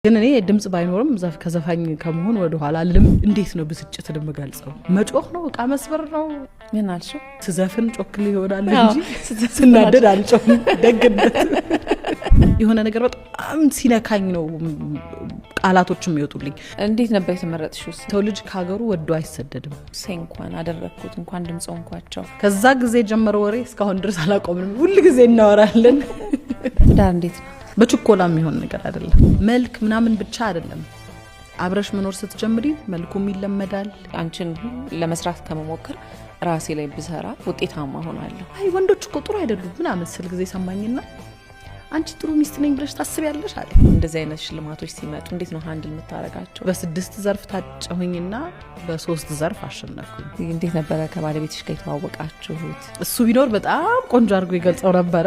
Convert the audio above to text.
ግን እኔ ድምጽ ባይኖርም ከዘፋኝ ከመሆን ወደኋላ አልልም። እንዴት ነው ብስጭትን የምገልጸው? መጮህ ነው? እቃ መስበር ነው? ምን አልሽው? ስዘፍን ጮክል ይሆናል እንጂ ስናደድ አልጮህም። ደግነት የሆነ ነገር በጣም ሲነካኝ ነው ቃላቶች የሚወጡልኝ። እንዴት ነበር የተመረጥሽው? ሰው ልጅ ከሀገሩ ወዶ አይሰደድም። እሰይ እንኳን አደረግኩት፣ እንኳን ድምፅ ሆንኳቸው። ከዛ ጊዜ ጀመረ ወሬ እስካሁን ድረስ አላቆምንም። ሁል ጊዜ እናወራለን። ትዳር እንዴት ነው? በችኮላ የሚሆን ነገር አይደለም። መልክ ምናምን ብቻ አይደለም። አብረሽ መኖር ስትጀምሪ መልኩም ይለመዳል። አንቺን ለመስራት ከመሞከር ራሴ ላይ ብሰራ ውጤታማ ሆናለሁ። አይ ወንዶች እኮ ጥሩ አይደሉም ምናምን ስል ጊዜ ሰማኝና አንቺ ጥሩ ሚስት ነኝ ብለሽ ታስቢያለሽ አለ። እንደዚህ አይነት ሽልማቶች ሲመጡ እንዴት ነው handle የምታደርጋቸው? በ6 ዘርፍ ታጨሁኝና በ3 ዘርፍ አሸነፍኩኝ። እንዴት ነበረ ከባለቤትሽ ጋር የተዋወቃችሁት? እሱ ቢኖር በጣም ቆንጆ አድርጎ ይገልጸው ነበረ።